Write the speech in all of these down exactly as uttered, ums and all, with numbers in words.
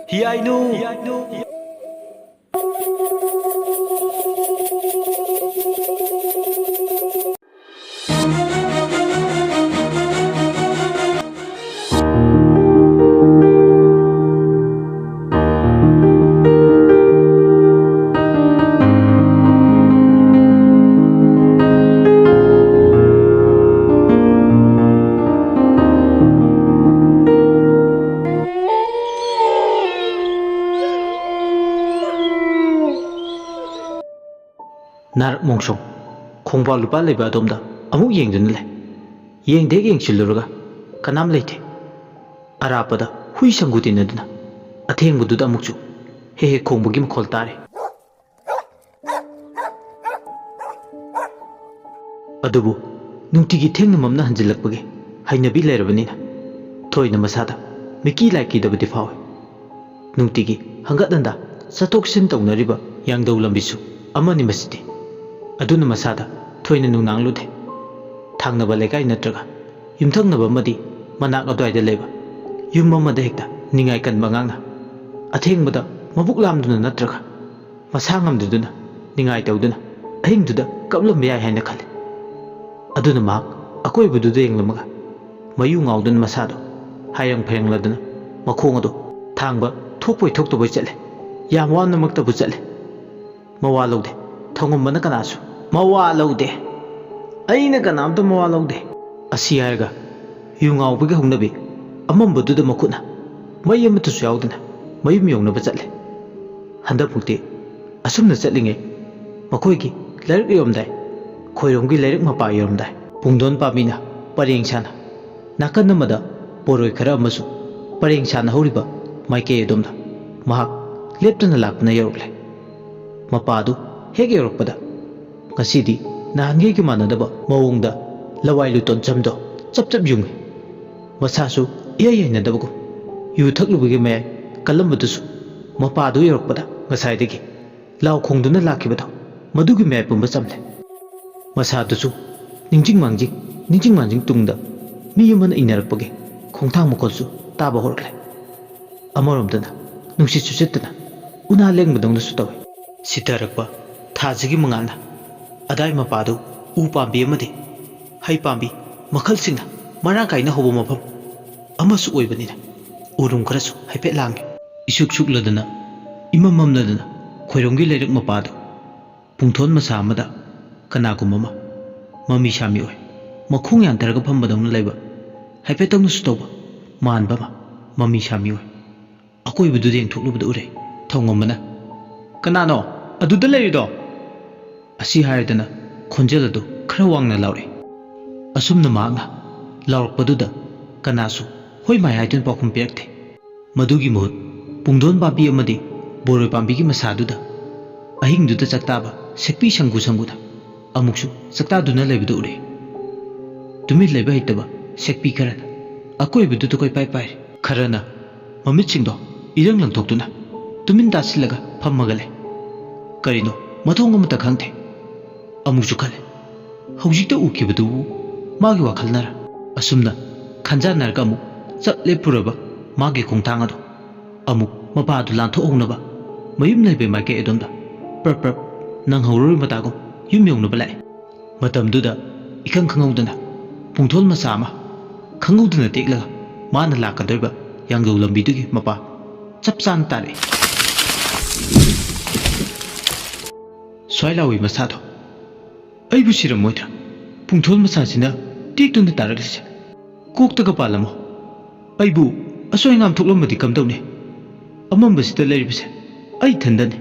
ꯍꯤꯌꯥꯏꯅꯨ! ꯅꯥꯔꯛ ꯃꯣꯡꯁꯣꯡ, ꯈꯣꯡꯕꯥꯜ ꯂꯨꯄꯥ ꯂꯩꯕ ꯑꯗꯣꯝꯗ ꯑꯃꯨꯛ ꯌꯦꯡꯗꯨꯅ ꯂꯩ꯫ ꯌꯦꯡꯗꯦ ꯍꯦꯛ ꯌꯦꯡꯁꯤꯜꯂꯨꯔꯒ ꯀꯅꯥꯝ ꯂꯩꯇꯦ꯫ ꯑꯔꯥꯞꯄꯗ ꯍꯨꯏ ꯁꯪꯒꯨ ꯇꯤꯟꯅꯗꯨꯅ ꯑꯊꯦꯡꯕꯗꯨꯗ ꯑꯃꯨꯛꯁꯨ ꯍꯦꯛ ꯍꯦꯛ ꯈꯣꯡꯕꯒꯤ ꯃꯈꯣꯜ ꯇꯥꯔꯦ꯫ ꯑꯗꯨꯕꯨ ꯅꯨꯡꯇꯤꯒꯤ ꯊꯦꯡꯅ ꯃꯝꯅ ꯍꯟꯖꯤꯜꯂꯛꯄꯒꯤ ꯍꯩꯅꯕꯤ ꯂꯩꯔꯕꯅꯤꯅ ꯊꯣꯏꯅ ꯃꯁꯥꯗ ꯃꯤꯀꯤ ꯂꯥꯏꯀꯤꯗꯕꯗꯤ ꯐꯥꯎꯏ꯫ ꯅꯨꯡꯇꯤꯒꯤ ꯍꯪꯒꯠ ꯍꯟꯗ ꯆꯠꯊꯣꯛ ꯆꯠꯁꯤꯟ ꯇꯧꯅꯔꯤꯕ ꯌꯥꯡꯗꯧ ꯂꯝꯕꯤꯁꯨ ꯑꯃꯅꯤ ꯃꯁꯤꯗꯤ꯫ ꯑꯗꯨꯅ ꯃꯁꯥꯗ ꯊꯣꯏꯅ ꯅꯨꯡꯅꯥꯡꯂꯨꯗꯦ꯫ ꯊꯪꯅꯕ ꯂꯩꯀꯥꯏ ꯅꯠꯇ꯭ꯔꯒ ꯌꯨꯝꯊꯪꯅꯕ ꯑꯃꯗꯤ ꯃꯅꯥꯛ ꯑꯗꯨꯋꯥꯏꯗ ꯂꯩꯕ ꯌꯨꯝ ꯑꯃꯗ ꯍꯦꯛꯇ ꯅꯤꯡꯉꯥꯏ ꯀꯟꯕ ꯑꯉꯥꯡꯅ ꯑꯊꯦꯡꯕꯗ ꯃꯕꯨꯛ ꯂꯥꯝꯗꯨꯅ ꯅꯠꯇ꯭ꯔꯒ ꯃꯁꯥ ꯉꯝꯗꯗꯨꯅ ꯅꯤꯡꯉꯥꯏ ꯇꯧꯗꯨꯅ ꯑꯍꯤꯡꯗꯨꯗ ꯀꯞꯂꯝꯕ ꯌꯥꯏ ꯍꯥꯏꯅ ꯈꯜꯂꯤ꯫ ꯑꯗꯨꯅ ꯃꯍꯥꯛ ꯑꯀꯣꯏꯕꯗꯨꯗ ꯌꯦꯡꯂꯝꯃꯒ ꯃꯌꯨ ꯉꯥꯎꯗꯨꯅ ꯃꯁꯥꯗꯣ ꯍꯥꯏꯔꯪ ꯐꯩꯔꯪꯂꯗꯨꯅ ꯃꯈꯣꯡ ꯑꯗꯨ ꯊꯥꯡꯕ ꯊꯣꯛꯄꯣꯏ ꯊꯣꯛꯇꯕꯣꯏ ꯆꯠꯂꯦ꯫ ꯌꯥꯝ ꯋꯥꯅꯃꯛꯇꯕꯨ ꯆꯠꯂꯦ꯫ ꯃꯋꯥ ꯂꯧꯗꯦ꯫ ꯊꯣꯡꯉꯝꯕꯅ ꯀꯅꯥꯁꯨ ꯃꯋꯥ ꯂꯧꯗꯦ꯫ ꯑꯩꯅ ꯀꯅꯥꯝꯇ ꯃꯋꯥ ꯂꯧꯗꯦ꯫ ꯑꯁꯤ ꯍꯥꯏꯔꯒ ꯌꯨ ꯉꯥꯎꯕꯒꯤ ꯍꯧꯅꯕꯤ ꯑꯃꯝꯕꯗꯨꯗ ꯃꯈꯨꯠꯅ ꯃꯩ ꯑꯃꯠꯇꯁꯨ ꯌꯥꯎꯗꯅ ꯃꯌꯨꯝ ꯌꯧꯅꯕ ꯆꯠꯂꯦ꯫ ꯍꯟꯗꯛꯃꯨꯛꯇꯤ ꯑꯁꯨꯝꯅ ꯆꯠꯂꯤꯉꯩ ꯃꯈꯣꯏꯒꯤ ꯂꯥꯏꯔꯤꯛ ꯌꯧꯔꯝꯗꯥꯏ, ꯈꯣꯏꯔꯣꯝꯒꯤ ꯂꯥꯏꯔꯤꯛ ꯃꯄꯥ ꯌꯧꯔꯝꯗꯥꯏ, ꯄꯨꯡꯗꯣꯟ ꯄꯥꯝꯕꯤꯅ ꯄꯔꯦꯡ ꯁꯥꯅ ꯅꯥꯀꯟ ꯑꯃꯗ ꯕꯣꯔꯣꯏ ꯈꯔ ꯑꯃꯁꯨ ꯄꯔꯦꯡ ꯁꯥꯅ ꯍꯧꯔꯤꯕ ꯃꯥꯏꯀꯩ ꯑꯗꯣꯝꯗ ꯃꯍꯥꯛ ꯂꯦꯞꯇꯅ ꯂꯥꯛꯇꯨꯅ ꯌꯧꯔꯛꯂꯦ꯫ ꯃꯄꯥ ꯑꯗꯨ ꯍꯦꯛ ꯌꯧꯔꯛꯄꯗ ꯉꯁꯤꯗꯤ ꯅꯍꯥꯟꯈꯩꯒ ꯃꯥꯟꯅꯗꯕ ꯃꯑꯣꯡꯗ ꯂꯋꯥꯏ ꯂꯨꯇꯣꯟ ꯆꯝꯗꯣ ꯆꯞ ꯆꯞ ꯌꯨꯡꯉꯤ꯫ ꯃꯁꯥꯁꯨ ꯏꯍꯩ ꯍꯩꯅꯗꯕꯒꯨꯝ ꯌꯨ ꯊꯛꯂꯨꯕꯒꯤ ꯃꯌꯥꯏ ꯀꯜꯂꯝꯕꯗꯨꯁꯨ ꯃꯄꯥꯗꯨ ꯌꯧꯔꯛꯄꯗ ꯉꯁꯥꯏꯗꯒꯤ ꯂꯥꯎ ꯈꯣꯡꯗꯨꯅ ꯂꯥꯛꯈꯤꯕꯗꯣ ꯃꯗꯨꯒꯤ ꯃꯌꯥꯏ ꯄꯨꯝꯕ ꯆꯝꯂꯦ꯫ ꯃꯁꯥꯗꯨꯁꯨ ꯅꯤꯡꯖꯤꯡ ꯃꯥꯡꯖꯤꯡ ꯅꯤꯡꯖꯤꯡ ꯃꯥꯡꯖꯤꯡ ꯇꯨꯡꯗ ꯃꯤ ꯑꯃꯅ ꯏꯟꯅꯔꯛꯄꯒꯤ ꯈꯣꯡꯊꯥꯡ ꯃꯈꯣꯜꯁꯨ ꯇꯥꯕ ꯍꯧꯔꯛꯂꯦ꯫ ꯑꯃꯔꯣꯝꯗꯅ ꯅꯨꯡꯁꯤꯠꯁꯨ ꯁꯤꯠꯇꯅ ꯎꯅꯥ ꯂꯦꯡꯕꯗꯧꯅꯁꯨ ꯇꯧꯏ꯫ ꯁꯤꯊꯔꯛꯄ ꯊꯥꯁꯤꯒꯤ ꯃꯉꯥꯜꯅ ꯑꯗꯥꯏ ꯃꯄꯥꯗꯨ ꯎ ꯄꯥꯝꯕꯤ ꯑꯃꯗꯤ ꯍꯩ ꯄꯥꯝꯕꯤ ꯃꯈꯜꯁꯤꯡꯅ ꯃꯔꯥꯡ ꯀꯥꯏꯅ ꯍꯧꯕ ꯃꯐꯝ ꯑꯃꯁꯨ ꯑꯣꯏꯕꯅꯤꯅ ꯎꯔꯨꯝ ꯈꯔꯁꯨ ꯍꯥꯏꯐꯦꯠ ꯂꯥꯡꯏ꯫ ꯏꯁꯨꯛ ꯁꯨꯛꯂꯗꯅ, ꯏꯃꯝ ꯃꯝꯂꯗꯅ ꯈꯣꯏꯔꯣꯝꯒꯤ ꯂꯩꯔꯛ ꯃꯄꯥꯗꯨ ꯄꯨꯡꯊꯣꯟ ꯃꯁꯥ ꯑꯃꯗ ꯀꯅꯥꯒꯨꯝꯕ ꯑꯃ ꯃꯃꯤ ꯁꯥꯃꯤ ꯑꯣꯏ꯫ ꯃꯈꯣꯡ ꯌꯥꯟꯊꯔꯒ ꯐꯝꯕꯗꯧꯅ ꯂꯩꯕ, ꯍꯥꯏꯐꯦꯠꯇꯧꯅꯁꯨ ꯇꯧꯕ ꯃꯥꯟꯕ ꯑꯃ ꯃꯃꯤ ꯁꯥꯃꯤ ꯑꯣꯏ꯫ ꯑꯀꯣꯏꯕꯗꯨꯗ ꯌꯦꯡꯊꯣꯛꯂꯨꯕꯗ ꯎꯔꯦ ꯊꯧꯉꯝꯕꯅ, "ꯀꯅꯥꯅꯣ ꯑꯗꯨꯗ ꯂꯩꯔꯤꯗꯣ?" ꯑꯁꯤ ꯍꯥꯏꯔꯗꯅ ꯈꯣꯟꯖꯦꯜ ꯑꯗꯨ ꯈꯔ ꯋꯥꯡꯅ ꯂꯥꯎꯔꯛꯏ꯫ ꯑꯁꯨꯝꯅ ꯃꯍꯥꯛꯅ ꯂꯥꯎꯔꯛꯄꯗꯨꯗ ꯀꯅꯥꯁꯨ "ꯍꯣꯏ ꯃꯥꯏ" ꯍꯥꯏꯗꯨꯅ ꯄꯥꯎꯈꯨꯝ ꯄꯤꯔꯛꯇꯦ꯫ ꯃꯗꯨꯒꯤ ꯃꯍꯨꯠ ꯄꯨꯡꯗꯣꯟ ꯄꯥꯝꯕꯤ ꯑꯃꯗꯤ ꯕꯣꯔꯣꯏ ꯄꯥꯝꯕꯤꯒꯤ ꯃꯁꯥꯗꯨꯗ ꯑꯍꯤꯡꯗꯨꯗ ꯆꯥꯛꯇꯥꯕ ꯁꯦꯛꯄꯤ ꯁꯪꯒꯨ ꯁꯪꯒꯨꯗ ꯑꯃꯨꯛꯁꯨ ꯆꯥꯛꯇꯥꯗꯨꯅ ꯂꯩꯕꯗꯨ ꯎꯔꯦ꯫ ꯇꯨꯃꯤꯟ ꯂꯩꯕ ꯍꯩꯇꯕ ꯁꯦꯛꯄꯤ ꯈꯔꯅ ꯑꯀꯣꯏꯕꯗꯨꯗ ꯀꯣꯏꯄꯥꯏ ꯄꯥꯏꯔꯦ꯫ ꯈꯔꯅ ꯃꯃꯤꯠꯁꯤꯡꯗꯣ ꯏꯔꯪ ꯂꯪꯊꯣꯛꯇꯨꯅ ꯇꯨꯃꯤꯟ ꯇꯥꯁꯤꯜꯂꯒ ꯐꯝꯃꯒ ꯂꯩ꯫ ꯀꯔꯤꯅꯣ ꯃꯊꯣꯡ ꯑꯃꯇ ꯈꯪꯗꯦ꯫ ꯑꯃꯨꯛꯁꯨ ꯈꯜꯂꯦ, ꯍꯧꯖꯤꯛꯇ ꯎꯈꯤꯕꯗꯨꯕꯨ ꯃꯥꯒꯤ ꯋꯥꯈꯜꯅꯔ? ꯑꯁꯨꯝꯅ ꯈꯟꯖꯥꯟꯅꯔꯒ ꯑꯃꯨꯛ ꯆꯞ ꯂꯦꯞꯄꯨꯔꯕ ꯃꯥꯒꯤ ꯈꯣꯡꯊꯥꯡ ꯑꯗꯨ ꯑꯃꯨꯛ ꯃꯄꯥ ꯑꯗꯨ ꯂꯥꯟꯊꯣꯛꯍꯧꯅꯕ ꯃꯌꯨꯝ ꯂꯩꯕ ꯃꯥꯏꯀꯩ ꯑꯗꯣꯝꯗ ꯄ꯭ꯔꯞ ꯄ꯭ꯔꯞ ꯅꯪꯍꯧꯔꯔꯣꯏ ꯃꯇꯥꯒꯨꯝ ꯌꯨꯝ ꯌꯧꯅꯕ ꯂꯥꯛꯑꯦ꯫ ꯃꯇꯝꯗꯨꯗ ꯏꯈꯪ ꯈꯪꯍꯧꯗꯅ ꯄꯨꯡꯊꯣꯜ ꯃꯆꯥ ꯑꯃ ꯈꯪꯍꯧꯗꯅ ꯇꯦꯛꯂꯒ ꯃꯥꯅ ꯂꯥꯛꯀꯗꯧꯔꯤꯕ ꯌꯥꯡꯖꯧ ꯂꯝꯕꯤꯗꯨꯒꯤ ꯃꯄꯥ ꯆꯞ ꯆꯥꯅ ꯇꯥꯔꯛꯏ꯫ ꯁ꯭ꯋꯥꯏ ꯂꯥꯎꯏ ꯃꯁꯥꯗꯣ꯫ ꯑꯩꯕꯨ ꯁꯤꯔꯝꯃꯣꯏꯗ꯭ꯔꯥ? ꯄꯨꯡꯊꯣꯜ ꯃꯆꯥꯁꯤꯅ ꯇꯦꯛꯇꯨꯅ ꯇꯥꯔꯛꯂꯤꯁꯦ꯫ ꯀꯣꯛꯇꯒ ꯄꯥꯜꯂꯝꯃꯣ꯫ ꯑꯩꯕꯨ ꯑꯁꯣꯏ ꯑꯉꯥꯝ ꯊꯣꯛꯂꯝꯃꯗꯤ ꯀꯝꯗꯧꯅꯤ? ꯑꯃꯝꯕꯁꯤꯗ ꯂꯩꯔꯤꯕꯁꯦ ꯑꯩ ꯏꯊꯟꯗꯅꯤ꯫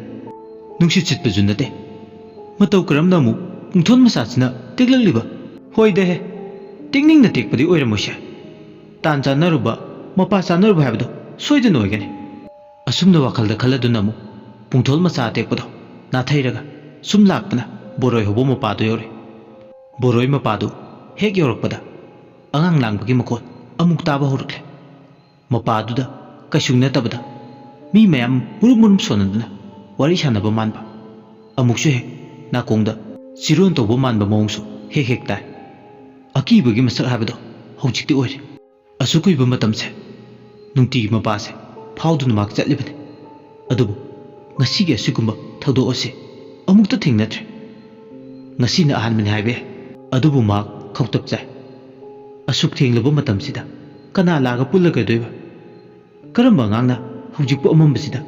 ꯅꯨꯡꯁꯤꯠ ꯁꯤꯠꯄꯁꯨ ꯅꯠꯇꯦ꯫ ꯃꯇꯧ ꯀꯔꯝꯅ ꯑꯃꯨꯛ ꯄꯨꯡꯊꯣꯟ ꯃꯆꯥꯁꯤꯅ ꯇꯦꯛꯂꯛꯂꯤꯕ? ꯍꯣꯏꯗꯍꯦ, ꯇꯦꯛꯅꯤꯡꯅ ꯇꯦꯛꯄꯗꯤ ꯑꯣꯏꯔꯝꯃꯣꯏꯁꯦ꯫ ꯇꯥꯟ ꯆꯥꯟꯅꯔꯨꯕ, ꯃꯄꯥ ꯆꯥꯟꯅꯔꯨꯕ ꯍꯥꯏꯕꯗꯣ ꯁꯣꯏꯗꯅ ꯑꯣꯏꯒꯅꯤ꯫ ꯑꯁꯨꯝꯅ ꯋꯥꯈꯜꯗ ꯈꯜꯂꯗꯨꯅ ꯑꯃꯨꯛ ꯄꯨꯡꯊꯣꯜ ꯃꯆꯥ ꯑꯇꯦꯛꯄꯗꯣ ꯅꯥꯊꯩꯔꯒ ꯁꯨꯝ ꯂꯥꯛꯇꯅ ꯕꯣꯔꯣꯏ ꯍꯧꯕ ꯃꯄꯥꯗꯨ ꯌꯧꯔꯦ꯫ ꯕꯣꯔꯣꯏ ꯃꯄꯥꯗꯨ ꯍꯦꯛ ꯌꯧꯔꯛꯄꯗ ꯑꯉꯥꯡ ꯂꯥꯡꯕꯒꯤ ꯃꯈꯣꯜ ꯑꯃꯨꯛ ꯇꯥꯕ ꯍꯧꯔꯛꯂꯦ꯫ ꯃꯄꯥꯗꯨꯗ ꯀꯩꯁꯨ ꯅꯠꯇꯕꯗ ꯃꯤ ꯃꯌꯥꯝ ꯃꯨꯔꯨꯝ ꯃꯨꯔꯨꯝ ꯁꯣꯟꯅꯗꯨꯅ ꯋꯥꯔꯤ ꯁꯥꯟꯅꯕ ꯃꯥꯟꯕ꯫ ꯑꯃꯨꯛꯁꯨ ꯍꯦꯛ ꯅꯥꯀꯣꯡꯗ ꯆꯤꯔꯣꯟ ꯇꯧꯕ ꯃꯥꯟꯕ ꯃꯑꯣꯡꯁꯨ ꯍꯦꯛ ꯍꯦꯛ ꯇꯥꯏ꯫ ꯑꯀꯤꯕꯒꯤ ꯃꯁꯛ ꯍꯥꯏꯕꯗꯣ ꯍꯧꯖꯤꯛꯇꯤ ꯑꯣꯏꯔꯦ꯫ ꯑꯁꯨꯛ ꯀꯨꯏꯕ ꯃꯇꯝꯁꯦ ꯅꯨꯡꯇꯤꯒꯤ ꯃꯄꯥꯁꯦ ꯐꯥꯎꯗꯨꯅ ꯃꯍꯥꯛ ꯆꯠꯂꯤꯕꯅꯤ꯫ ꯑꯗꯨꯕꯨ ꯉꯁꯤꯒꯤ ꯑꯁꯤꯒꯨꯝꯕ ꯊꯧꯗꯣꯛ ꯑꯁꯤ ꯑꯃꯨꯛꯇ ꯊꯦꯡꯅꯗ꯭ꯔꯤ꯫ ꯉꯁꯤꯅ ꯑꯍꯥꯟꯕꯅꯤ ꯍꯥꯏꯕ ꯌꯥꯏ꯫ ꯑꯗꯨꯕꯨ ꯃꯍꯥꯛ ꯈꯧꯇꯛ ꯆꯥꯏ꯫ ꯑꯁꯨꯛ ꯊꯦꯡꯂꯕ ꯃꯇꯝꯁꯤꯗ ꯀꯅꯥ ꯂꯥꯛꯑꯒ ꯄꯨꯜꯂꯒꯗꯣꯏꯕ? ꯀꯔꯝꯕ ꯑꯉꯥꯡꯅ ꯍꯧꯖꯤꯛꯄꯨ ꯑꯃꯝꯕꯁꯤꯗ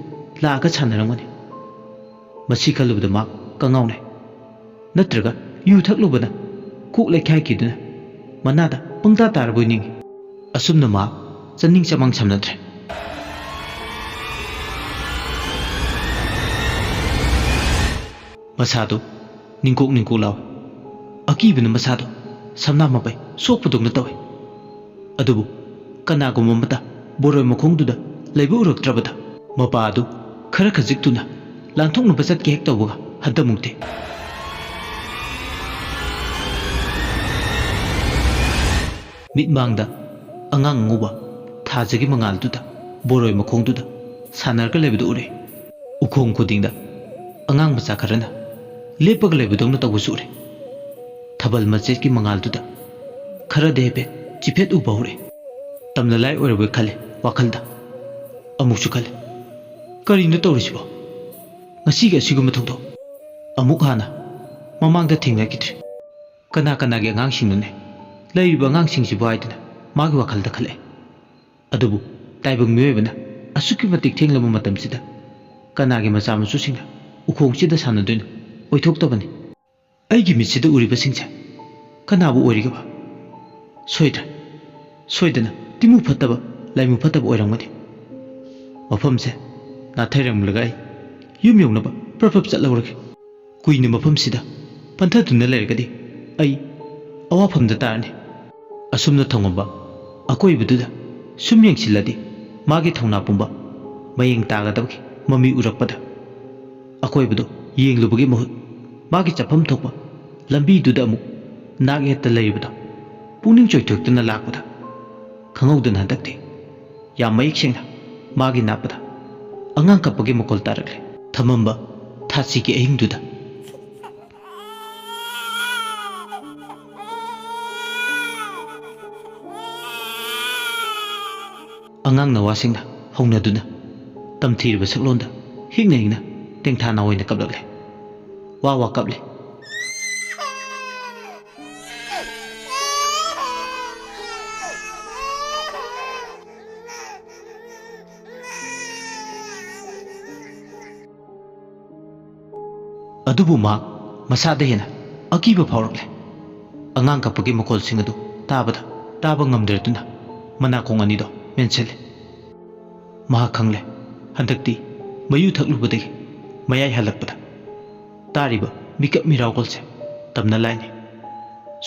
ꯂꯥꯛꯑꯒ ꯁꯥꯟꯅꯔꯝꯒꯅꯤ? ꯃꯁꯤ ꯈꯜꯂꯨꯕꯗ ꯃꯍꯥꯛ ꯀꯉꯥꯎꯅꯩ꯫ ꯅꯠꯇ꯭ꯔꯒ ꯌꯨ ꯊꯛꯂꯨꯕꯅ ꯀꯣꯛ ꯂꯩꯈꯥꯏꯈꯤꯗꯨꯅ ꯃꯅꯥꯗ ꯄꯪꯇꯥ ꯇꯥꯔꯕꯣꯏ ꯅꯤꯡꯏ꯫ ꯑꯁꯨꯝꯅ ꯃꯍꯥꯛ ꯆꯅꯤꯡ ꯆꯃꯥꯡ ꯁꯝꯅꯗ꯭ꯔꯦ꯫ ꯃꯁꯥꯗꯨ ꯅꯤꯡꯀꯣꯛ ꯅꯤꯡꯀꯣꯛ ꯂꯥꯎꯏ꯫ ꯑꯀꯤꯕꯅ ꯃꯁꯥꯗꯨ ꯁꯝꯅꯥ ꯃꯄꯩ ꯁꯣꯛꯄꯗꯧꯅ ꯇꯧꯏ꯫ ꯑꯗꯨꯕꯨ ꯀꯅꯥꯒꯨꯝꯕ ꯑꯃꯠꯇ ꯕꯣꯔꯣꯏ ꯃꯈꯣꯡꯗꯨꯗ ꯂꯩꯕ ꯎꯔꯛꯇ꯭ꯔꯕꯗ ꯃꯄꯥ ꯑꯗꯨ ꯈꯔ ꯈꯖꯤꯛ ꯊꯨꯅ ꯂꯥꯟꯊꯣꯛꯅꯕ ꯆꯠꯀꯦ ꯍꯦꯛ ꯇꯧꯕꯒ ꯍꯟꯗꯃꯨꯛꯇꯦ꯫ ꯃꯤꯠꯃꯥꯡꯗ ꯑꯉꯥꯡ ꯑꯉꯧꯕ ꯊꯥꯖꯒꯤ ꯃꯉꯥꯜꯗꯨꯗ ꯕꯣꯔꯣꯏ ꯃꯈꯣꯡꯗꯨꯗ ꯁꯥꯟꯅꯔꯒ ꯂꯩꯕꯗꯨ ꯎꯔꯦ꯫ ꯎꯈꯣꯡ ꯈꯨꯗꯤꯡꯗ ꯑꯉꯥꯡ ꯃꯆꯥ ꯈꯔꯅ ꯂꯦꯞꯄꯒ ꯂꯩꯕꯗꯧꯅ ꯇꯧꯕꯁꯨ ꯎꯔꯦ꯫ ꯊꯥꯕꯜ ꯃꯆꯦꯠꯀꯤ ꯃꯉꯥꯜꯗꯨꯗ ꯈꯔꯗꯤ ꯍꯥꯏꯐꯦꯠ ꯆꯤꯐꯦꯠ ꯎꯕ ꯍꯧꯔꯦ꯫ ꯇꯝꯅ ꯂꯥꯏ ꯑꯣꯏꯔꯕꯣꯏ ꯈꯜꯂꯦ ꯋꯥꯈꯜꯗ꯫ ꯑꯃꯨꯛꯁꯨ ꯈꯜꯂꯦ, "ꯀꯔꯤꯅꯣ ꯇꯧꯔꯤꯁꯤꯕꯣ? ꯉꯁꯤꯒꯤ ꯑꯁꯤꯒꯨꯝꯕ ꯊꯧꯗꯣꯛ ꯑꯃꯨꯛ ꯍꯥꯟꯅ ꯃꯃꯥꯡꯗ ꯊꯦꯡꯅꯈꯤꯗ꯭ꯔꯤ꯫ ꯀꯅꯥ ꯀꯅꯥꯒꯤ ꯑꯉꯥꯡꯁꯤꯡꯅꯣꯅꯦ ꯂꯩꯔꯤꯕ ꯑꯉꯥꯡꯁꯤꯡꯁꯤꯕꯨ?" ꯍꯥꯏꯗꯨꯅ ꯃꯥꯒꯤ ꯋꯥꯈꯜꯗ ꯈꯜꯂꯛꯑꯦ꯫ ꯑꯗꯨꯕꯨ ꯇꯥꯏꯕꯪ ꯃꯤꯑꯣꯏꯕꯅ ꯑꯁꯨꯛꯀꯤ ꯃꯇꯤꯛ ꯊꯦꯡꯂꯕ ꯃꯇꯝꯁꯤꯗ ꯀꯅꯥꯒꯤ ꯃꯆꯥ ꯃꯁꯨꯁꯤꯡꯅ ꯎꯈꯣꯡꯁꯤꯗ ꯁꯥꯟꯅꯗꯣꯏꯅꯣ? ꯑꯣꯏꯊꯣꯛꯇꯕꯅꯤ꯫ ꯑꯩꯒꯤ ꯃꯤꯠꯁꯤꯗ ꯎꯔꯤꯕꯁꯤꯡꯁꯦ ꯀꯅꯥꯕꯨ ꯑꯣꯏꯔꯤꯒꯕ? ꯁꯣꯏꯗ꯭ꯔꯦ, ꯁꯣꯏꯗꯅ ꯇꯤꯃꯨ ꯐꯠꯇꯕ, ꯂꯥꯏꯃꯨ ꯐꯠꯇꯕ ꯑꯣꯏꯔꯝꯒꯅꯤ꯫ ꯃꯐꯝꯁꯦ ꯅꯥꯊꯩꯔꯝꯂꯒ ꯑꯩ ꯌꯨꯝ ꯌꯧꯅꯕ ꯄ꯭ꯔꯞ ꯄ꯭ꯔꯞ ꯆꯠꯍꯧꯔꯒꯦ꯫ ꯀꯨꯏꯅ ꯃꯐꯝꯁꯤꯗ ꯄꯟꯊꯗꯨꯅ ꯂꯩꯔꯒꯗꯤ ꯑꯩ ꯑꯋꯥꯐꯝꯗ ꯇꯥꯔꯅꯤ꯫ ꯑꯁꯨꯝꯅ ꯊꯧꯉꯝꯕ ꯑꯀꯣꯏꯕꯗꯨꯗ ꯁꯨꯝ ꯌꯦꯡꯁꯤꯜꯂꯗꯤ ꯃꯥꯒꯤ ꯊꯧꯅꯥ ꯄꯨꯝꯕ ꯃꯌꯦꯡ ꯇꯥꯒꯗꯕꯒꯤ ꯃꯃꯤ ꯎꯔꯛꯄꯗ ꯑꯀꯣꯏꯕꯗꯨ ꯌꯦꯡꯂꯨꯕꯒꯤ ꯃꯍꯨꯠ ꯃꯥꯒꯤ ꯆꯠꯐꯝ ꯊꯣꯛꯄ ꯂꯝꯕꯤꯗꯨꯗ ꯑꯃꯨꯛ ꯅꯥꯛ ꯌꯦꯠꯇ ꯂꯩꯔꯤꯕꯗꯣ ꯄꯨꯛꯅꯤꯡ ꯆꯣꯏꯊꯣꯛꯇꯨꯅ ꯂꯥꯛꯄꯗ ꯈꯪꯍꯧꯗꯅ ꯍꯟꯗꯛꯇꯤ ꯌꯥꯝ ꯃꯌꯦꯛ ꯁꯦꯡꯅ ꯃꯥꯒꯤ ꯅꯥꯛꯄꯗ ꯑꯉꯥꯡ ꯀꯞꯄꯒꯤ ꯃꯈꯣꯜ ꯇꯥꯔꯛꯂꯦ꯫ ꯊꯃꯝꯕ ꯊꯥꯁꯤꯒꯤ ꯑꯍꯤꯡꯗꯨꯗ ꯑꯉꯥꯡ ꯅꯋꯥꯁꯤꯡꯅ ꯍꯧꯅꯗꯨꯅ ꯇꯝꯊꯤꯔꯕ ꯁꯛꯂꯣꯟꯗ ꯍꯤꯡꯅ ꯍꯤꯡꯅ ꯇꯦꯡꯊꯥ ꯅꯥꯑꯣꯏꯅ ꯀꯞꯂꯛꯂꯦ꯫ ꯋꯥ ꯋꯥ ꯀꯞꯂꯦ꯫ ꯑꯗꯨꯕꯨ ꯃꯍꯥꯛ ꯃꯁꯥꯗ ꯍꯦꯟꯅ ꯑꯀꯤꯕ ꯐꯥꯎꯔꯛꯂꯦ꯫ ꯑꯉꯥꯡ ꯀꯞꯄꯒꯤ ꯃꯈꯣꯜꯁꯤꯡ ꯑꯗꯨ ꯇꯥꯕꯗ ꯇꯥꯕ ꯉꯝꯗ꯭ꯔꯗꯨꯅ ꯃꯅꯥꯀꯣꯡ ꯑꯅꯤꯗꯣ ꯃꯦꯟꯁꯤꯜꯂꯦ꯫ ꯃꯍꯥꯛ ꯈꯪꯂꯦ, ꯍꯟꯗꯛꯇꯤ ꯃꯌꯨ ꯊꯛꯂꯨꯕꯗꯒꯤ ꯃꯌꯥꯏ ꯍꯜꯂꯛꯄꯗ ꯇꯥꯔꯤꯕ ꯃꯤꯀꯞ ꯃꯤꯔꯥꯎꯈꯣꯜꯁꯦ ꯇꯝꯅ ꯂꯥꯏꯅꯤ꯫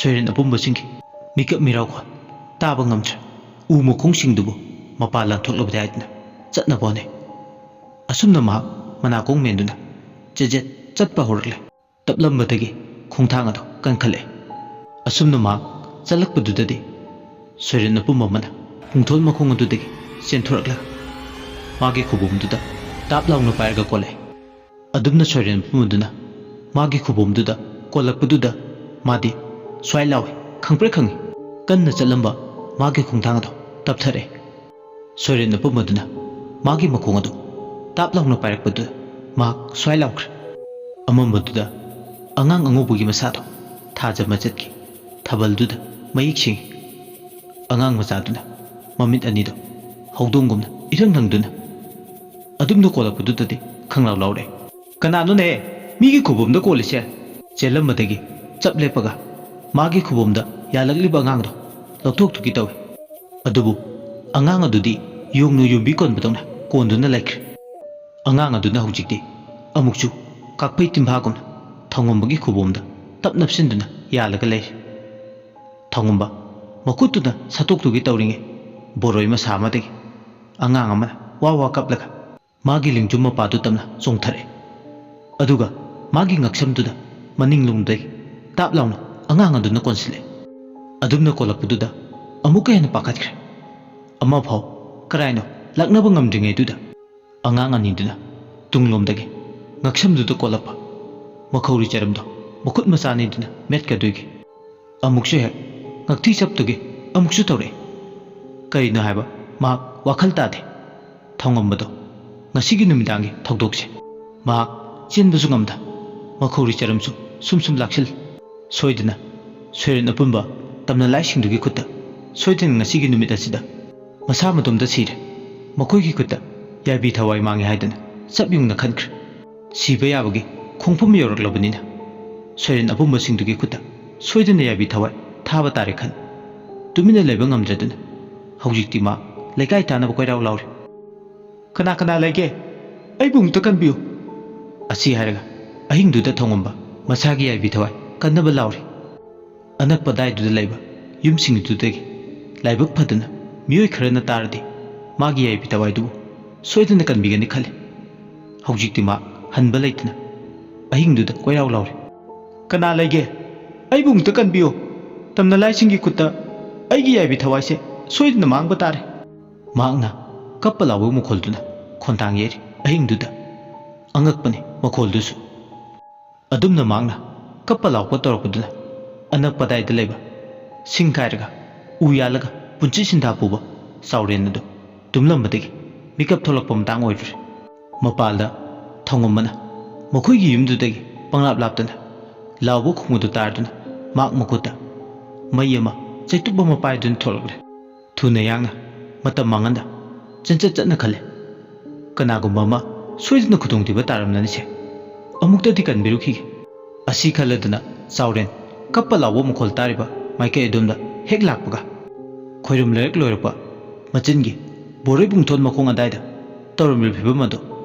ꯁꯣꯏꯔꯦꯟ ꯑꯄꯨꯝꯕꯁꯤꯡꯒꯤ ꯃꯤꯀꯞ ꯃꯤꯔꯥꯎꯈꯣꯜ ꯇꯥꯕ ꯉꯝꯗ꯭ꯔꯦ꯫ ꯎ ꯃꯈꯣꯡꯁꯤꯡꯗꯨꯕꯨ ꯃꯄꯥ ꯂꯥꯟꯊꯣꯛꯂꯕꯗꯤ ꯍꯥꯏꯗꯨꯅ ꯆꯠꯅꯕ ꯍꯣꯠꯅꯩ꯫ ꯑꯁꯨꯝꯅ ꯃꯍꯥꯛ ꯃꯅꯥꯀꯣꯡ ꯃꯦꯟꯗꯨꯅ ꯆꯦꯖꯦꯠ ꯆꯠꯄ ꯍꯧꯔꯛꯂꯦ꯫ ꯇꯞꯂꯝꯕꯗꯒꯤ ꯈꯣꯡꯊꯥꯡ ꯑꯗꯨ ꯀꯟꯈꯠꯂꯛꯏ꯫ ꯑꯁꯨꯝꯅ ꯃꯍꯥꯛ ꯆꯠꯂꯛꯄꯗꯨꯗꯗꯤ ꯁꯣꯏꯔꯦꯟ ꯑꯄꯨꯝꯕ ꯑꯃꯅ ꯄꯨꯡꯊꯣꯜ ꯃꯈꯣꯡ ꯑꯗꯨꯗꯒꯤ ꯆꯦꯟꯊꯣꯔꯛꯂꯒ ꯃꯥꯒꯤ ꯈꯨꯕꯣꯝꯗꯨꯗ ꯇꯥꯞ ꯂꯥꯎꯅ ꯄꯥꯏꯔꯒ ꯀꯣꯜꯂꯛꯏ꯫ ꯑꯗꯨꯝꯅ ꯁꯣꯏꯔꯦꯟ ꯑꯄꯨꯝꯕꯗꯨꯅ ꯃꯥꯒꯤ ꯈꯨꯕꯣꯝꯗꯨꯗ ꯀꯣꯜꯂꯛꯄꯗꯨꯗ ꯃꯥꯗꯤ ꯁ꯭ꯋꯥꯏ ꯂꯥꯎꯏ, ꯈꯪꯄ꯭ꯔꯦꯛ ꯈꯪꯏ꯫ ꯀꯟꯅ ꯆꯠꯂꯝꯕ ꯃꯥꯒꯤ ꯈꯣꯡꯊꯥꯡ ꯑꯗꯨ ꯇꯞꯊꯔꯛꯏ꯫ ꯁꯣꯏꯔꯦꯟ ꯑꯄꯨꯝꯕꯗꯨꯅ ꯃꯥꯒꯤ ꯃꯈꯣꯡ ꯑꯗꯨ ꯇꯥꯞ ꯂꯥꯎꯅ ꯄꯥꯏꯔꯛꯄꯗꯨꯗ ꯃꯍꯥꯛ ꯁ꯭ꯋꯥꯏ ꯂꯥꯎꯈ꯭ꯔꯦ꯫ ꯑꯃꯝꯕꯗꯨꯗ ꯑꯉꯥꯡ ꯑꯉꯧꯕꯒꯤ ꯃꯁꯥꯗꯣ ꯊꯥꯖ ꯃꯆꯠꯀꯤ ꯊꯥꯕꯜꯗꯨꯗ ꯃꯌꯦꯛ ꯁꯦꯡꯏ꯫ ꯑꯉꯥꯡ ꯃꯆꯥꯗꯨꯅ ꯃꯃꯤꯠ ꯑꯅꯤꯗꯣ ꯍꯧꯗꯣꯡꯒꯨꯝꯅ ꯏꯔꯪ ꯂꯪꯗꯨꯅ ꯑꯗꯨꯝꯅ ꯀꯣꯜꯂꯛꯄꯗꯨꯗꯗꯤ ꯈꯪꯂꯥꯎ ꯂꯥꯎꯔꯦ꯫ "ꯀꯅꯥꯅꯣꯅꯦ ꯃꯤꯒꯤ ꯈꯨꯕꯣꯝꯗ ꯀꯣꯜꯂꯤꯁꯦ?" ꯆꯦꯜꯂꯝꯕꯗꯒꯤ ꯆꯞ ꯂꯦꯞꯄꯒ ꯃꯥꯒꯤ ꯈꯨꯕꯣꯝꯗ ꯌꯥꯜꯂꯛꯂꯤꯕ ꯑꯉꯥꯡꯗꯣ ꯂꯧꯊꯣꯛꯇꯨꯒꯤ ꯇꯧꯏ꯫ ꯑꯗꯨꯕꯨ ꯑꯉꯥꯡ ꯑꯗꯨꯗꯤ ꯌꯣꯡꯅ ꯌꯨꯝꯕꯤ ꯀꯣꯟꯕꯗꯧꯅ ꯀꯣꯟꯗꯨꯅ ꯂꯩꯈ꯭ꯔꯦ꯫ ꯑꯉꯥꯡ ꯑꯗꯨꯅ ꯍꯧꯖꯤꯛꯇꯤ ꯑꯃꯨꯛꯁꯨ ꯀꯥꯛꯐꯩ ꯇꯤꯝꯐꯥꯒꯨꯝꯅ ꯊꯧꯉꯝꯕꯒꯤ ꯈꯨꯕꯣꯝꯗ ꯇꯞ ꯅꯞꯁꯤꯟꯗꯨꯅ ꯌꯥꯜꯂꯒ ꯂꯩꯔꯤ꯫ ꯊꯧꯉꯝꯕ ꯃꯈꯨꯠꯇꯨꯅ ꯁꯠꯇꯣꯛꯇꯨꯒꯤ ꯇꯧꯔꯤꯉꯩ ꯕꯣꯔꯣꯏ ꯃꯁꯥ ꯑꯃꯗꯒꯤ ꯑꯉꯥꯡ ꯑꯃꯅ ꯋꯥ ꯋꯥ ꯀꯞꯂꯒ ꯃꯥꯒꯤ ꯂꯤꯡꯖꯨꯝ ꯃꯄꯥꯗꯨ ꯇꯝꯅ ꯆꯣꯡꯊꯔꯛꯏ꯫ ꯑꯗꯨꯒ ꯃꯥꯒꯤ ꯉꯛꯁꯝꯗꯨꯗ ꯃꯅꯤꯡꯂꯣꯝꯗꯒꯤ ꯇꯥꯞ ꯂꯥꯎꯅ ꯑꯉꯥꯡ ꯑꯗꯨꯅ ꯀꯣꯟꯁꯤꯜꯂꯛꯏ꯫ ꯑꯗꯨꯝꯅ ꯀꯣꯜꯂꯛꯄꯗꯨꯗ ꯑꯃꯨꯛꯀ ꯍꯦꯟꯅ ꯄꯥꯈꯠꯈ꯭ꯔꯦ꯫ ꯑꯃꯐꯥꯎ ꯀꯔꯥꯏꯅꯣ ꯂꯥꯛꯅꯕ ꯉꯝꯗ꯭ꯔꯤꯉꯩꯗꯨꯗ ꯑꯉꯥꯡ ꯑꯅꯤꯗꯨꯅ ꯇꯨꯡꯂꯣꯝꯗꯒꯤ ꯉꯛꯁꯝꯗꯨꯗ ꯀꯣꯜꯂꯛꯄ ꯃꯈꯧꯔꯤ ꯆꯔꯝꯗꯣ ꯃꯈꯨꯠ ꯃꯆꯥ ꯑꯅꯤꯗꯨꯅ ꯃꯦꯠꯀꯗꯣꯏꯒꯤ ꯑꯃꯨꯛꯁꯨ ꯍꯦꯛ ꯉꯛꯊꯤ ꯆꯞꯇꯨꯒꯤ ꯑꯃꯨꯛꯁꯨ ꯇꯧꯔꯛꯏ꯫ ꯀꯔꯤꯅꯣ ꯍꯥꯏꯕ ꯃꯍꯥꯛ ꯋꯥꯈꯜ ꯇꯥꯗꯦ꯫ ꯊꯧꯉꯝꯕꯗꯣ ꯉꯁꯤꯒꯤ ꯅꯨꯃꯤꯗꯥꯡꯒꯤ ꯊꯧꯗꯣꯛꯁꯦ ꯃꯍꯥꯛ ꯆꯦꯟꯕꯁꯨ ꯉꯝꯗ, ꯃꯈꯧꯔꯤ ꯆꯔꯝꯁꯨ ꯁꯨꯝ ꯁꯨꯝ ꯂꯥꯛꯁꯤꯜ꯫ ꯁꯣꯏꯗꯅ ꯁꯣꯏꯔꯦꯟ ꯑꯄꯨꯝꯕ ꯇꯝꯅ ꯂꯥꯏꯁꯤꯡꯗꯨꯒꯤ ꯈꯨꯠꯇ ꯁꯣꯏꯗꯅ ꯉꯁꯤꯒꯤ ꯅꯨꯃꯤꯠ ꯑꯁꯤꯗ ꯃꯁꯥ ꯃꯇꯣꯝꯇ ꯁꯤꯔꯦ꯫ ꯃꯈꯣꯏꯒꯤ ꯈꯨꯠꯇ ꯌꯥꯏꯕꯤ ꯊꯋꯥꯏ ꯃꯥꯡꯉꯦ ꯍꯥꯏꯗꯨꯅ ꯆꯞ ꯌꯨꯡꯅ ꯈꯟꯈ꯭ꯔꯦ꯫ ꯁꯤꯕ ꯌꯥꯕꯒꯤ ꯈꯣꯡꯐꯝ ꯌꯧꯔꯛꯂꯕꯅꯤꯅ ꯁꯣꯏꯔꯦꯟ ꯑꯄꯨꯝꯕꯁꯤꯡꯗꯨꯒꯤ ꯈꯨꯠꯇ ꯁꯣꯏꯗꯅ ꯌꯥꯏꯕꯤ ꯊꯋꯥꯏ ꯊꯥꯕ ꯇꯥꯔꯦ ꯈꯟ ꯇꯨꯃꯤꯟꯅ ꯂꯩꯕ ꯉꯝꯗ꯭ꯔꯗꯨꯅ ꯍꯧꯖꯤꯛꯇꯤ ꯃꯥ ꯂꯩꯀꯥꯏ ꯇꯥꯅꯕ ꯀꯣꯏꯔꯥꯎ ꯂꯥꯎꯔꯤ꯫ "ꯀꯅꯥ ꯀꯅꯥ ꯂꯩꯒꯦ? ꯑꯩꯕꯨ ꯑꯃꯨꯛꯇ ꯀꯟꯕꯤꯌꯨ!" ꯑꯁꯤ ꯍꯥꯏꯔꯒ ꯑꯍꯤꯡꯗꯨꯗ ꯊꯣꯡꯉꯝꯕ ꯃꯁꯥꯒꯤ ꯌꯥꯏꯕꯤ ꯊꯋꯥꯏ ꯀꯟꯅꯕ ꯂꯥꯎꯔꯤ꯫ ꯑꯅꯛꯄ ꯑꯗꯥꯏꯗꯨꯗ ꯂꯩꯕ ꯌꯨꯝꯁꯤꯡꯗꯨꯗꯒꯤ ꯂꯥꯏꯕꯛ ꯐꯗꯅ ꯃꯤꯑꯣꯏ ꯈꯔꯅ ꯇꯥꯔꯗꯤ ꯃꯥꯒꯤ ꯌꯥꯏꯕꯤ ꯊꯋꯥꯏꯗꯨꯕꯨ ꯁꯣꯏꯗꯅ ꯀꯟꯕꯤꯒꯅꯤ ꯈꯜꯂꯤ꯫ ꯍꯧꯖꯤꯛꯇꯤ ꯃꯥ ꯍꯟꯕ ꯂꯩꯇꯅ ꯑꯍꯤꯡꯗꯨꯗ ꯀꯣꯏꯔꯥꯎ ꯂꯥꯎꯔꯤ꯫ "ꯀꯅꯥ ꯂꯩꯒꯦ? ꯑꯩꯕꯨ ꯑꯃꯨꯛꯇ ꯀꯟꯕꯤꯌꯨ! ꯇꯝꯅ ꯂꯥꯏꯁꯤꯡꯒꯤ ꯈꯨꯠꯇ ꯑꯩꯒꯤ ꯌꯥꯏꯕꯤ ꯊꯋꯥꯏꯁꯦ ꯁꯣꯏꯗꯅ ꯃꯥꯡꯕ ꯇꯥꯔꯦ!" ꯃꯍꯥꯛꯅ ꯀꯞꯄ ꯂꯥꯎꯕ ꯃꯈꯣꯜꯗꯨꯅ ꯈꯣꯟꯊꯥꯡ ꯌꯩꯔꯤ ꯑꯍꯤꯡꯗꯨꯗ꯫ ꯑꯉꯛꯄꯅꯤ ꯃꯈꯣꯜꯗꯨꯁꯨ꯫ ꯑꯗꯨꯝꯅ ꯃꯍꯥꯛꯅ ꯀꯞꯄ ꯂꯥꯎꯕ ꯇꯧꯔꯛꯄꯗꯨꯅ ꯑꯅꯛꯄ ꯑꯗꯥꯏꯗ ꯂꯩꯕ ꯁꯤꯡ ꯀꯥꯏꯔꯒ ꯎ ꯌꯥꯜꯂꯒ ꯄꯨꯟꯁꯤ ꯁꯤꯟꯊꯥ ꯄꯨꯕ ꯆꯥꯎꯔꯦꯟ ꯑꯗꯨ ꯇꯨꯝꯂꯝꯕꯗꯒꯤ ꯃꯤꯀꯞ ꯊꯣꯛꯂꯛꯄ ꯃꯇꯥꯡ ꯑꯣꯏꯔꯨꯔꯦ꯫ ꯃꯄꯥꯜꯗ ꯊꯣꯡꯉꯝꯕꯅ ꯃꯈꯣꯏꯒꯤ ꯌꯨꯝꯗꯨꯗꯒꯤ ꯄꯪꯂꯥꯞ ꯂꯥꯞꯇꯅ ꯂꯥꯎꯕ ꯈꯣꯡꯕꯗꯨ ꯇꯥꯔꯗꯨꯅ ꯃꯍꯥꯛ ꯃꯈꯨꯠꯇ ꯃꯩ ꯑꯃ, ꯆꯩꯇꯨꯞ ꯑꯃ ꯄꯥꯏꯗꯨꯅ ꯊꯣꯛꯂꯛꯂꯦ꯫ ꯊꯨꯅ ꯌꯥꯡꯅ, ꯃꯇꯝ ꯃꯥꯡꯍꯟꯗ ꯆꯦꯟꯆꯠ ꯆꯠꯅ ꯈꯜꯂꯦ꯫ "ꯀꯅꯥꯒꯨꯝꯕ ꯑꯃ ꯁꯣꯏꯗꯅ ꯈꯨꯗꯣꯡꯊꯤꯕ ꯇꯥꯔꯝꯂꯅꯤꯁꯦ꯫ ꯑꯃꯨꯛꯇꯗꯤ ꯀꯟꯕꯤꯔꯨꯈꯤꯒꯦ꯫" ꯑꯁꯤ ꯈꯜꯂꯗꯨꯅ ꯆꯥꯎꯔꯦꯟ ꯀꯞꯄ ꯂꯥꯎꯕ ꯃꯈꯣꯜ ꯇꯥꯔꯤꯕ ꯃꯥꯏꯀꯩ ꯑꯗꯣꯝꯗ ꯍꯦꯛ ꯂꯥꯛꯄꯒ ꯈꯣꯏꯔꯨꯝ ꯂꯩꯔꯛ ꯂꯣꯏꯔꯛꯄ ꯃꯆꯤꯟꯒꯤ ꯕꯣꯔꯣꯏ ꯄꯨꯡꯊꯣꯟ ꯃꯈꯣꯡ ꯑꯗꯥꯏꯗ ꯇꯧꯔꯝꯂꯤꯕ ꯐꯤꯕꯝ ꯑꯗꯨ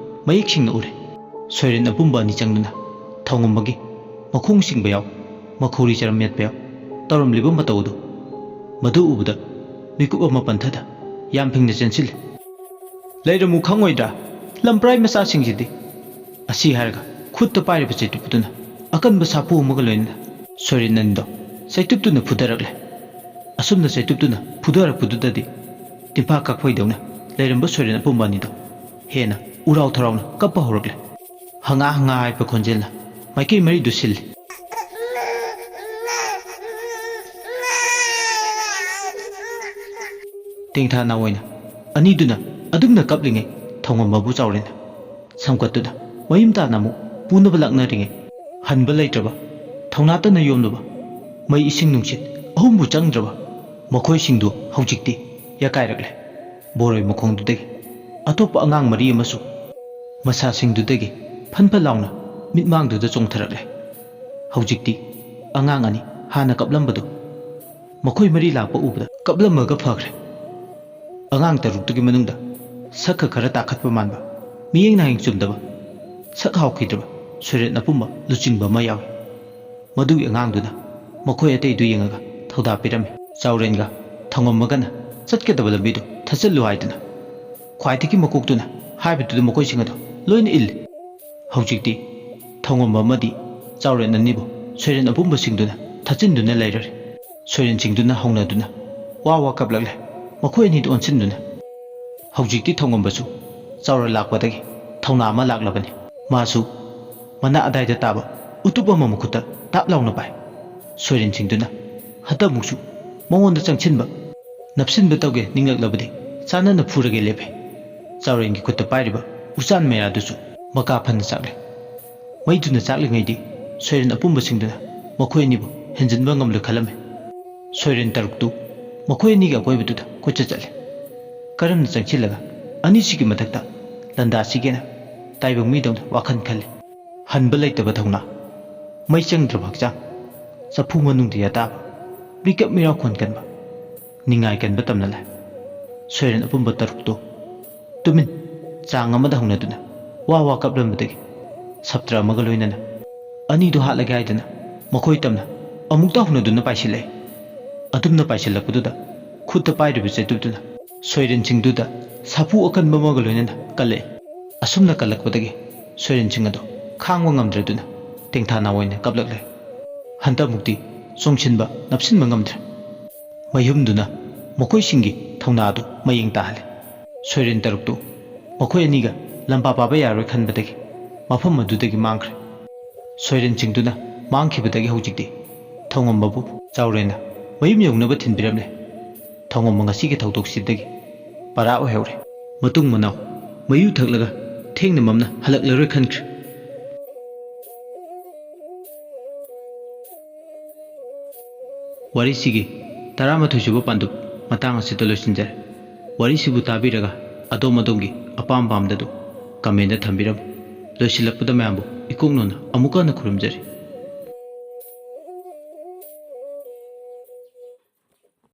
ꯃꯌꯦꯛ ꯁꯦꯡꯅ ꯎꯔꯦ꯫ ꯁꯣꯏꯔꯦꯟ ꯑꯄꯨꯝꯕ ꯑꯅꯤ ꯆꯪꯗꯨꯅ ꯊꯧꯉꯝꯕꯒꯤ ꯃꯈꯣꯡ ꯆꯤꯡꯕ ꯌꯥꯎ, ꯃꯈꯧꯔꯤ ꯆꯔꯝ ꯌꯦꯠꯄ ꯌꯥꯎ ꯇꯧꯔꯝꯂꯤꯕ ꯃꯇꯧ ꯑꯗꯨ, ꯃꯗꯨ ꯎꯕꯗ ꯃꯤꯀꯨꯞ ꯑꯃ ꯄꯟꯊꯗ ꯌꯥꯝ ꯐꯤꯡꯅ ꯆꯦꯟꯁꯤꯜꯂꯤ꯫ "ꯂꯩꯔꯝꯃꯨ ꯈꯪꯉꯣꯏꯗ꯭ꯔꯥ? ꯂꯝꯄ꯭ꯔꯥꯏ ꯃꯆꯥꯁꯤꯡꯁꯤꯗꯤ!" ꯑꯁꯤ ꯍꯥꯏꯔꯒ ꯈꯨꯠꯇ ꯄꯥꯏꯔꯤꯕ ꯆꯩꯇꯨꯞ ꯑꯗꯨꯅ ꯑꯀꯟꯕ ꯁꯥꯐꯨ ꯑꯃꯒ ꯂꯣꯏꯅꯅ ꯁꯣꯏꯔꯦꯟ ꯑꯅꯤꯗꯣ ꯆꯩꯇꯨꯞꯇꯨꯅ ꯐꯨꯊꯔꯛꯂꯦ꯫ ꯑꯁꯨꯝꯅ ꯆꯩꯇꯨꯞꯇꯨꯅ ꯐꯨꯊꯔꯛꯄꯗꯨꯗꯗꯤ ꯇꯤꯟꯐꯥ ꯀꯥꯞꯐꯩꯗꯧꯅ ꯂꯩꯔꯝꯕ ꯁꯣꯏꯔꯦꯟ ꯑꯄꯨꯝꯕ ꯑꯅꯤꯗꯣ ꯍꯦꯟꯅ ꯎꯔꯥꯎ ꯊꯔꯥꯎꯅ ꯀꯞꯄ ꯍꯧꯔꯛꯂꯦ꯫ ꯍꯪꯉꯥ ꯍꯪꯉꯥ ꯍꯥꯏꯕ ꯈꯣꯟꯖꯦꯜꯅ ꯃꯥꯏꯀꯩ ꯃꯔꯤꯗꯨ ꯁꯤꯜꯂꯤ꯫ ꯇꯦꯡꯊꯥ ꯅꯥꯑꯣꯏꯅ ꯑꯅꯤꯗꯨꯅ ꯑꯗꯨꯝꯅ ꯀꯞꯂꯤꯉꯩ ꯊꯧꯉꯝꯕꯕꯨ ꯆꯥꯎꯔꯦꯟꯅ ꯁꯝꯀꯠꯇꯨꯅ ꯃꯌꯨꯝ ꯇꯥꯅ ꯑꯃꯨꯛ ꯄꯨꯅꯕ ꯂꯥꯛꯅꯔꯤꯉꯩ, ꯍꯟꯕ ꯂꯩꯇ꯭ꯔꯕ, ꯊꯧꯅꯥꯇꯅ ꯌꯣꯝꯂꯕ, ꯃꯩ ꯏꯁꯤꯡ ꯅꯨꯡꯁꯤꯠ ꯑꯍꯨꯝꯕꯨ ꯆꯪꯗ꯭ꯔꯕ ꯃꯈꯣꯏꯁꯤꯡꯗꯨ ꯍꯧꯖꯤꯛꯇꯤ ꯌꯥꯀꯥꯏꯔꯛꯂꯦ꯫ ꯕꯣꯔꯣꯏ ꯃꯈꯣꯡꯗꯨꯗꯒꯤ ꯑꯇꯣꯞꯄ ꯑꯉꯥꯡ ꯃꯔꯤ ꯑꯃꯁꯨ ꯃꯁꯥꯁꯤꯡꯗꯨꯗꯒꯤ ꯐꯟ ꯐꯟ ꯂꯥꯎꯅ ꯃꯤꯠꯃꯥꯡꯗꯨꯗ ꯆꯣꯡꯊꯔꯛꯂꯦ꯫ ꯍꯧꯖꯤꯛꯇꯤ ꯑꯉꯥꯡ ꯑꯅꯤ ꯍꯥꯟꯅ ꯀꯞꯂꯝꯕꯗꯨ ꯃꯈꯣꯏ ꯃꯔꯤ ꯂꯥꯛꯄ ꯎꯕꯗ ꯀꯞꯂꯝꯃꯒ ꯐꯈ꯭ꯔꯦ꯫ ꯑꯉꯥꯡ ꯇꯔꯨꯛꯇꯨꯒꯤ ꯃꯅꯨꯡꯗ ꯁꯛꯀ ꯈꯔ ꯇꯥꯈꯠꯄ ꯃꯥꯟꯕ, ꯃꯤꯠꯌꯦꯡ ꯅꯥꯌꯦꯡ ꯆꯨꯝꯗꯕ, ꯁꯛ ꯍꯥꯎꯈꯤꯗ꯭ꯔꯕ ꯁꯣꯏꯔꯦꯟ ꯑꯄꯨꯝꯕ ꯂꯨꯆꯤꯡꯕ ꯑꯃ ꯌꯥꯎꯏ꯫ ꯃꯗꯨꯒꯤ ꯑꯉꯥꯡꯗꯨꯅ ꯃꯈꯣꯏ ꯑꯇꯩꯗꯨ ꯌꯦꯡꯉꯒ ꯊꯧꯗꯥ ꯄꯤꯔꯝꯃꯤ꯫ ꯆꯥꯎꯔꯦꯟꯒ ꯊꯧꯉꯝꯃꯒꯅ ꯆꯠꯀꯗꯕ ꯂꯝꯕꯤꯗꯨ ꯊꯠꯆꯜꯂꯨ ꯍꯥꯏꯗꯨꯅ ꯈ꯭ꯋꯥꯏꯗꯒꯤ ꯃꯀꯣꯛꯇꯨꯅ ꯍꯥꯏꯕꯗꯨꯗ ꯃꯈꯣꯏꯁꯤꯡ ꯑꯗꯨ ꯂꯣꯏꯅ ꯏꯜꯂꯤ꯫ ꯍꯧꯖꯤꯛꯇꯤ ꯊꯧꯉꯝꯕ ꯑꯃꯗꯤ ꯆꯥꯎꯔꯦꯟ ꯑꯅꯤꯕꯨ ꯁꯣꯏꯔꯦꯟ ꯑꯄꯨꯝꯕꯁꯤꯡꯗꯨꯅ ꯊꯠꯆꯤꯟꯗꯨꯅ ꯂꯩꯔꯔꯦ꯫ ꯁꯣꯏꯔꯦꯟꯁꯤꯡꯗꯨꯅ ꯍꯧꯅꯗꯨꯅ ꯋꯥ ꯋꯥ ꯀꯞꯂꯛꯂꯦ꯫ ꯃꯈꯣꯏ ꯑꯅꯤꯗꯨ ꯑꯣꯟꯁꯤꯟꯗꯨꯅ ꯍꯧꯖꯤꯛꯇꯤ ꯊꯧꯉꯝꯕꯁꯨ ꯆꯥꯎꯔ ꯂꯥꯛꯄꯗꯒꯤ ꯊꯧꯅꯥ ꯑꯃ ꯂꯥꯛꯂꯕꯅꯤ꯫ ꯃꯥꯁꯨ ꯃꯅꯥ ꯑꯗꯥꯏꯗ ꯇꯥꯕ ꯎꯇꯨꯞ ꯑꯃ ꯃꯈꯨꯠꯇ ꯇꯥꯞ ꯂꯥꯎꯅ ꯄꯥꯏ꯫ ꯁꯣꯏꯔꯦꯟꯁꯤꯡꯗꯨꯅ ꯍꯟꯗꯛꯃꯨꯛꯁꯨ ꯃꯉꯣꯟꯗ ꯆꯪꯁꯤꯟꯕ, ꯅꯞꯁꯤꯟꯕ ꯇꯧꯒꯦ ꯅꯤꯡꯂꯛꯂꯕꯗꯤ ꯆꯥꯟꯅꯅ ꯐꯨꯔꯒꯦ ꯂꯦꯞꯄꯦ꯫ ꯆꯥꯎꯔꯦꯟꯒꯤ ꯈꯨꯠꯇ ꯄꯥꯏꯔꯤꯕ ꯎꯆꯥꯟ ꯃꯩꯔꯥꯗꯨꯁꯨ ꯃꯀꯥ ꯐꯅ ꯆꯥꯛꯂꯦ꯫ ꯃꯩꯗꯨꯅ ꯆꯥꯛꯂꯤꯉꯩꯗꯤ ꯁꯣꯏꯔꯦꯟ ꯑꯄꯨꯝꯕꯁꯤꯡꯗꯨꯅ ꯃꯈꯣꯏ ꯑꯅꯤꯕꯨ ꯍꯦꯟꯖꯤꯟꯕ ꯉꯝꯂꯣꯏ ꯈꯜꯂꯝꯃꯤ꯫ ꯁꯣꯏꯔꯦꯟ ꯇꯔꯨꯛꯇꯨ ꯃꯈꯣꯏ ꯑꯅꯤꯒꯤ ꯑꯀꯣꯏꯕꯗꯨꯗ ꯀꯣꯏꯆꯠ ꯆꯠꯂꯦ꯫ ꯀꯔꯝꯅ ꯆꯪꯁꯤꯜꯂꯒ ꯑꯅꯤꯁꯤꯒꯤ ꯃꯊꯛꯇ ꯂꯟꯗꯥꯁꯤꯒꯦꯅ ꯇꯥꯏꯕꯪ ꯃꯤꯗꯧꯅ ꯋꯥꯈꯜ ꯈꯜꯂꯤ꯫ ꯍꯟꯕ ꯂꯩꯇꯕ ꯊꯧꯅꯥ, ꯃꯩ ꯆꯪꯗ꯭ꯔꯕ ꯍꯛꯆꯥꯡ, ꯆꯐꯨ ꯃꯅꯨꯡꯗ ꯌꯥꯇꯥꯕ, ꯃꯤꯀꯞ ꯃꯤꯔꯥꯎꯈꯣꯟ ꯀꯟꯕ, ꯅꯤꯡꯉꯥꯏ ꯀꯟꯕ ꯇꯝꯅ ꯂꯥꯛ꯫ ꯁꯣꯏꯔꯦꯟ ꯑꯄꯨꯝꯕ ꯇꯔꯨꯛꯇꯣ ꯇꯨꯃꯤꯟ ꯆꯥꯡ ꯑꯃꯗ ꯍꯧꯅꯗꯨꯅ ꯋꯥ ꯋꯥ ꯀꯞꯂꯝꯕꯗꯒꯤ ꯁꯞꯇ꯭ꯔ ꯑꯃꯒ ꯂꯣꯏꯅꯅ ꯑꯅꯤꯗꯨ ꯍꯥꯠꯂꯒꯦ ꯍꯥꯏꯗꯨꯅ ꯃꯈꯣꯏ ꯇꯝꯅ ꯑꯃꯨꯛꯇ ꯍꯧꯅꯗꯨꯅ ꯄꯥꯏꯁꯤꯜꯂꯛꯏ꯫ ꯑꯗꯨꯝꯅ ꯄꯥꯏꯁꯤꯜꯂꯛꯄꯗꯨꯗ ꯈꯨꯠꯇ ꯄꯥꯏꯔꯤꯕ ꯆꯩꯇꯨꯞꯇꯨꯅ ꯁꯣꯏꯔꯦꯟꯁꯤꯡꯗꯨꯗ ꯁꯥꯐꯨ ꯑꯀꯟꯕ ꯑꯃꯒ ꯂꯣꯏꯅꯅ ꯀꯜꯂꯛꯏ꯫ ꯑꯁꯨꯝꯅ ꯀꯜꯂꯛꯄꯗꯒꯤ ꯁꯣꯏꯔꯦꯟꯁꯤꯡ ꯑꯗꯨ ꯈꯥꯡꯕ ꯉꯝꯗ꯭ꯔꯗꯨꯅ ꯇꯦꯡꯊꯥ ꯅꯥꯑꯣꯏꯅ ꯀꯞꯂꯛꯂꯦ꯫ ꯍꯟꯗꯛꯃꯨꯛꯇꯤ ꯆꯣꯡꯁꯤꯟꯕ ꯅꯞꯁꯤꯟꯕ ꯉꯝꯗ꯭ꯔꯦ꯫ ꯃꯩꯍꯨꯝꯗꯨꯅ ꯃꯈꯣꯏꯁꯤꯡꯒꯤ ꯊꯧꯅꯥ ꯑꯗꯨ ꯃꯌꯦꯡ ꯇꯥꯍꯜꯂꯦ꯫ ꯁꯣꯏꯔꯦꯟ ꯇꯔꯨꯛꯇꯨ ꯃꯈꯣꯏ ꯑꯅꯤꯒ ꯂꯝꯕꯥ ꯄꯥꯕ ꯌꯥꯔꯣꯏ ꯈꯟꯕꯗꯒꯤ ꯃꯐꯝ ꯑꯗꯨꯗꯒꯤ ꯃꯥꯡꯈ꯭ꯔꯦ꯫ ꯁꯣꯏꯔꯦꯟꯁꯤꯡꯗꯨꯅ ꯃꯥꯡꯈꯤꯕꯗꯒꯤ ꯍꯧꯖꯤꯛꯇꯤ ꯊꯧꯉꯝꯕꯕꯨ ꯆꯥꯎꯔꯦꯟꯅ ꯃꯌꯨꯝ ꯌꯧꯅꯕ ꯊꯤꯟꯕꯤꯔꯝꯂꯦ꯫ ꯊꯧꯉꯝꯕ ꯉꯁꯤꯒꯤ ꯊꯧꯗꯣꯛꯁꯤꯗꯒꯤ ꯄꯔꯥ ꯑꯣꯏꯍꯧꯔꯦ꯫ ꯃꯇꯨꯡ ꯃꯅꯥꯎ ꯃꯌꯨ ꯊꯛꯂꯒ ꯊꯦꯡꯅ ꯃꯝꯅ ꯍꯜꯂꯛꯂꯔꯣꯏ ꯈꯟꯈ꯭ꯔꯦ꯫ ꯋꯥꯔꯤꯁꯤꯒꯤ ꯇꯔꯥꯃꯥꯊꯣꯏ ꯁꯨꯕ ꯄꯥꯟꯗꯨꯞ ꯃꯇꯥꯡ ꯑꯁꯤꯗ ꯂꯣꯏꯁꯤꯟꯖꯔꯦ꯫ ꯋꯥꯔꯤꯁꯤꯕꯨ ꯇꯥꯕꯤꯔꯒ ꯑꯗꯣꯝ ꯑꯗꯣꯝꯒꯤ ꯑꯄꯥꯝ ꯄꯥꯝꯗꯗꯨ comment ꯊꯝꯕꯤꯔꯝꯃꯨ꯫ ꯂꯣꯏꯁꯤꯜꯂꯛꯄꯗ ꯃꯌꯥꯝꯕꯨ ꯏꯀꯣꯛ ꯅꯧꯅ ꯑꯃꯨꯛꯀ ꯍꯟꯅ ꯈꯨꯔꯨꯝꯖꯔꯤ꯫